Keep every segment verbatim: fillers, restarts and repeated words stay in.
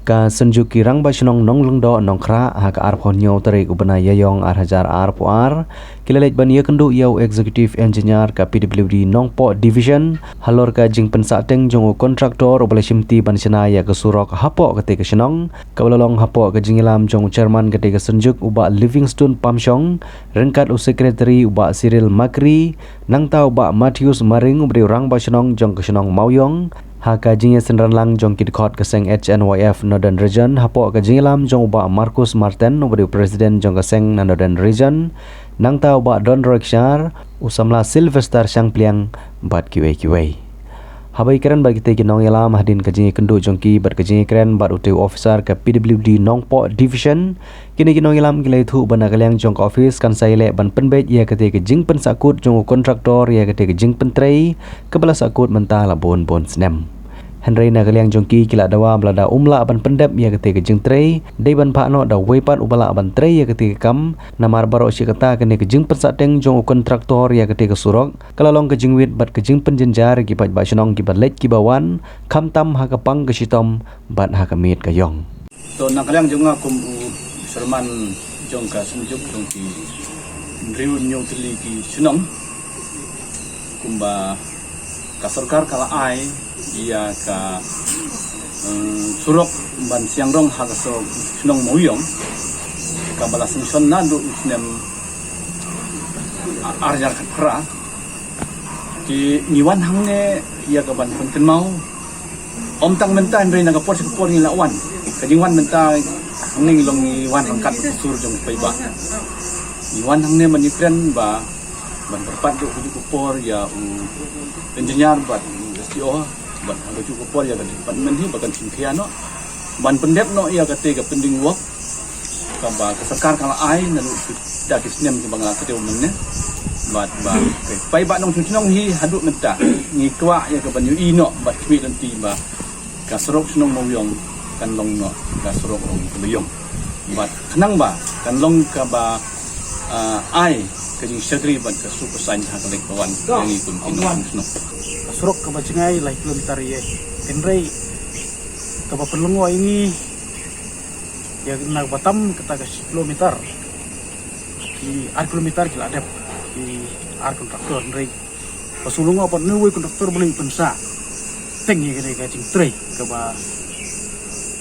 Ka Synjuk ki Rangbah Shnong Nonglengdoh Nongkhrah ha ka arphew hynñiew tarik u bnai Ïaïong ar hajar arphew ar ki la leit ban ïakynduh ïa u Executive Engineer ka P W D Nongpoh Division halor ka jingpynsahteng jong u kontraktor uba la shimti ban shna ïa ka surok hapoh katei ka shnong, kaba la long hapoh ka jingïalam jong u Chairman katei ka Synjuk u Bah Livingstone Pamshong, ryngkat u Secretary u Bah Cyril Makri, nangta u Bah Matthews Maring uba dei u Rangbah Shnong jong ka shnong Mawiong. Ha ka jingïasynran lang jong ki dkhot ka seng H N Y F Northern Region hapoh ka jingïalam jong u Bah Marcus Martin uba dei u President jong ka seng na Northern Region, nangta u Bah Don Roy Kshar, u samla Sylvester Shangpliang bad kiwei kiwei. Haba ïakren bad kitei ki nongïalam hadien ka jingïakynduh jong ki bad ka jingïakren bad utei u officer ka P W D Nongpoh Division, kine ki nongïalam ki la ïathuh ba na ka liang jong ka office kan sa ïaleh ban pynbeit ïa katei ka jingpynsahkut jong u kontraktor ïa katei ka jingpyntrei kaba la sahkut mynta la bun bun snem. Hynrei na ka liang jong ki ki la dawa ba lada um lah ban pyndep ïa katei ka jingtrei, dei ban phah noh da uwei pat uba lah ban trei ïa katei ka kam, namar baroh shi katta kane ka jingpynsahteng jong u kontraktor ïa katei ka surok ka la long ka jingwit bad ka jingpynjynjar ïa ki paidbah shnong kiba leit kiba wan, khamtam ha ka pang ka shitom bad ha ka miet ka ïong. To na ka liang jong nga kum u Chairman jong ka Synjuk jong ki hynriew hynñiew tylli ki shnong, kumba ka sorkar ka la ai ïa ka, eh, surok ban siang rong ha ka surok shnong Mawiong, kaba la sanction naduh u snem ar hajar khatphra. Te ngi wan hangne ïa ka ban pynkynmaw. Ym tang mynta, hynrei na ka por sha ka por ngi la wan. Ka jingwan mynta hangne ngi long ngi wan ryngkat bad ka sur jong u paidbah. Ngi wan hangne ban ïakren ba ban pyrkhat duh kajuh ka por ïa u engineer bad u S D O bad kajuh ka por ïa ka department hi ba kan shim khia noh ban pyndep noh ïa katei ka pending work kaba ka sorkar ka la ai naduh kita ki snem kiba nga la kdew mynne. Bad ba, okay, paidbah nongshong shnong hi haduh mynta ngi kwah ïa ka ban ïohi noh bad khmih lynti ba ka surok shnong Mawiong kan long noh ka surok rong kaba ïong. Bad khnang ba kan long kaba, ah, ai ka jingshakri bad ka suk ka saiñ ha ka leit ka wan ka ngi kum ki nongshong shnong. Ka surok kaba jngai lai kilometer ïa, hynrei kaba pynlyngngoh ïa ngi ïa na kaba tam kata ka shi kilometer. Ki ar kilometer ki la dep ki ar kontraktor, hynrei ba shu lyngngoh pat uwei u kontraktor ba la pynsah teng ïa kane ka jingtrei kaba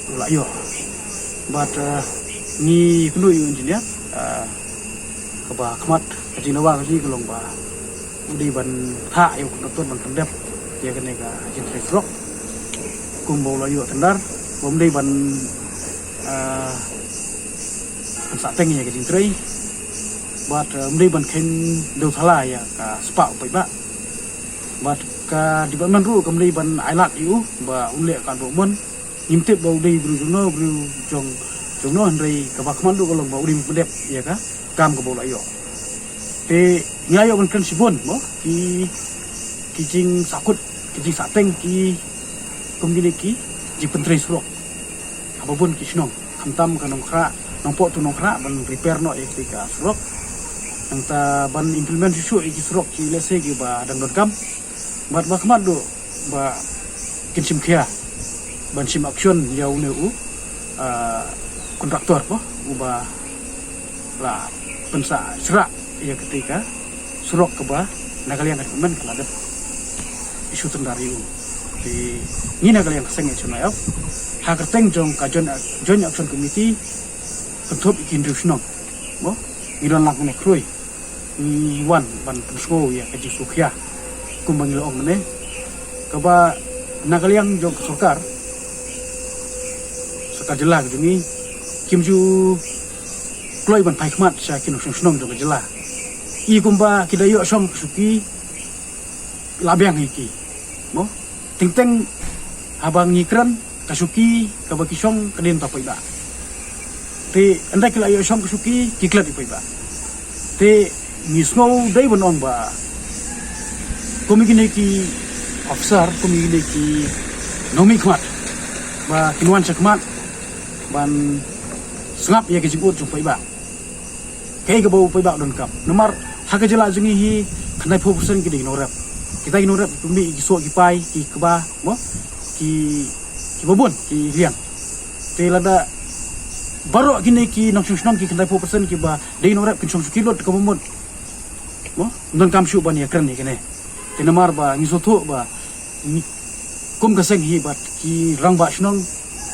u la ïoh. Bad, eh, ngi kynduh ïa u engineer, eh, kaba khmat ka jingdawa ka jong ngi ka long ba u dei ban thah ïa u kontraktor ban pyndep ïa kane ka jingtrei surok kumba u la ïoh tender, ba um dei ban, ah, pynsah teng ïa ka jingtrei bad, ah, um dei ban kheiñ dewthala ïa ka spah u paidbah. Bad ka department ruh kam dei ban ailad ïa u ba un leh katba u mon. Ngim tip ba u dei briew jongno, briew jong jongno, hynrei kaba khmat ruh ka long ba u dei ban pyndep ïa ka kam kaba u la ïoh. Te ngi la ïoh ban kren shibun mo ki, ki jingsahkut, ki jingsahteng ki kum kine ki jingpyntrei surok ha ba bun ki shnong, khamtam ka Nongkhrah, Nongpoh to Nongkhrah ban repair noh ïa ki ka surok. Nangta ban implement shuh shuh ïa ki surok ki lehse kiba dang donkam. Bad ba khmat ruh ba kin shim khia ban shim action ïa une u, ah, kontraktor mo uba la pynsah shrah ïa katei ka surok kaba na ka liang ka department ka la dep issue tender ïa u. Te ngi na ka liang ka seng H N Y F ha ka kyrteng jong ka Joint, Joint Action Committee kynthup ïa ki hynriew shnong mo ngi don lang kane khrui. Ngi wan ban pynsngew ïa ka jingsngewkhia kumba ngi la ong mynne, kaba na ka liang jong ka sorkar, sorkar jylla ka jong ngi kim ju kloi ban phai khmat sha ki nongshong shnong jong ka jylla. I kumba ki da ïoh shong ka shuki la biang ïa ki mo. Teng teng haba ngi kren ka shuki kaba ki shong ka dei na u paidbah. Te ynda ki la ïoh shong ka shuki ki klet ïa u paidbah. Te ngi sngew dei ban ong ba kum kine ki officer, kum kine ki nongmihkhmat ba kin wan shakhmat ban sngap ïa ki jingud jong u paidbah. Kaei kaba u paidbah u donkam. Namar ha ka jylla jong ngi hi khyndai phew percent ki dei ki nongrep. Kita ki nongrep ki pynmih ki soh ki pai ki kba mo ki, kiba bun ki liang. Te lada baroh kine ki nongshong shnong ki khyndai phew percent kiba dei nongrep kin shong shuki lut ka bamut. Mo, ym donkam shuh ban ïakren ïa kine. Te namar ba ngi sngewthuh ba ngi kum ka seng hi bad ki rangbah shnong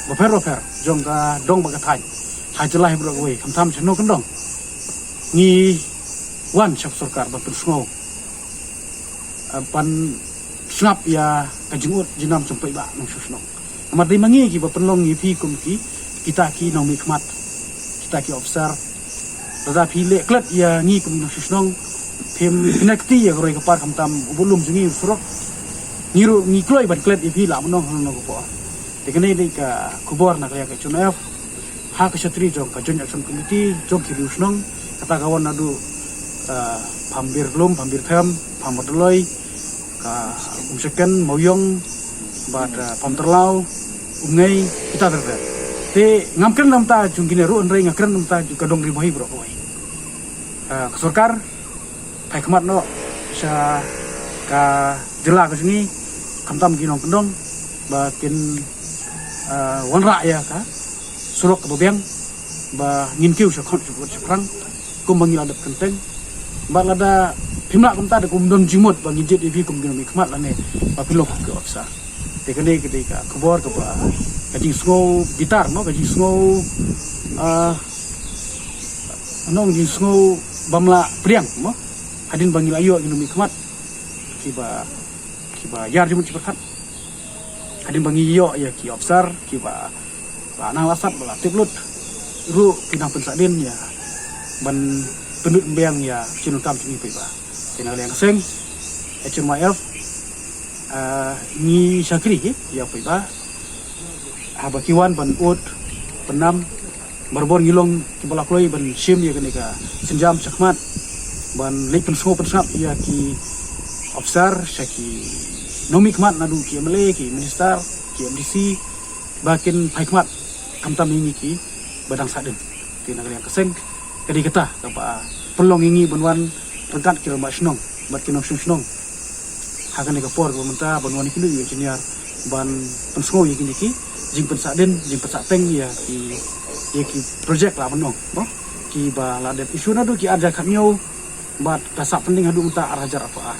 bapher bapher jong ka dong bad ka thaiñ ha jylla hi baroh kawei, khamtam shnong kyndong, ngi wan sha sorkar ban pynsngew, ah, ban sngap ïa ka jingud jingnam jong paidbah nongshong shnong. Namar dei ma ngi kiba pynlong ïa phi kum ki, kita ki nongmihkhmat, kita ki officer. Lada phi leh klet ïa ngi kum ki nongshong shnong, phim connect ïa ka roi ka par khamtam u budlum jong ngi u surok, ngi ruh ngi kloi ban klet ïa phi la mynno hangno ka por. Te kane dei ka khubor na ka liang ka H M I F ha ka shatri jong ka Joint Action Committee jong ki riewshnong, kata ka wan naduh, ah, Phambir Glum, Phambir Them, Phambadaloi, ka Umshaken, Mawiong, bad, ah, Phamtyrlaw, Umngei, kita ter ter. Te ngam kren namta jong kine ruh, hynrei nga kren namta jong ka dong Ri Bhoi baroh kawei. Ah, ka sorkar phai khmat noh sha ka jylla ka jong ngi, khamtam ki nongkyndong ba kin, ah, wanrah ïa ka surok kaba biang ba ngin kiew sha khon sha khon sha phrang kumba ngi la dep kynteng. Bad lada phim lah kumta, da kum don jingmut ba ngin jied ïa phi kum ki nongmihkhmat lane ba phi long ki officer. Te kane ka dei ka khubor kaba, ka jingsngew bitar mo, ka jingsngew, ah, nong jingsngew bym lah pdiang mo. Hadien ba ngi la ïoh ki nongmihkhmat kiba, kiba ïar jingmut jingpyrkhat. Hadien ba ngi ïoh ïa ki officer kiba, ba nang la sat ba la tip lut ruh ki nang pynsahdien ïa ban pynlut pynbiang ïa ki jingdonkam jong ngi paidbah. Te na ka liang ka seng H M Y F, ah, ngi shakri ïa paidbah haba ki wan ban ud pynnam. Barabor ngi long kiba la kloi ban shim ïa kane ka sienjam shakhmat ban leit pynsngew pynsngap ïa ki officer, sha ki nongmihkhmat naduh ki M L A, ki minister, ki M D C, ba kin phai khmat khamtam ïa ngi kiba dang sahdien. Te na ka liang ka seng ka dei kata kaba pynlong ïa ngi ban wan ryngkat ki rangbah shnong bad ki nongshong shnong ha kane ka por kaba mynta ban wan ïa ki lawyer engineer ban pynsngew ïa kine ki jingpynsahdien, jingpynsahteng ïa ki, ïa ki projek la ban long mo, kiba la dep issue naduh ki ar hajar khathynñiew bad ka sah pending haduh mynta ar hajar arphew ar.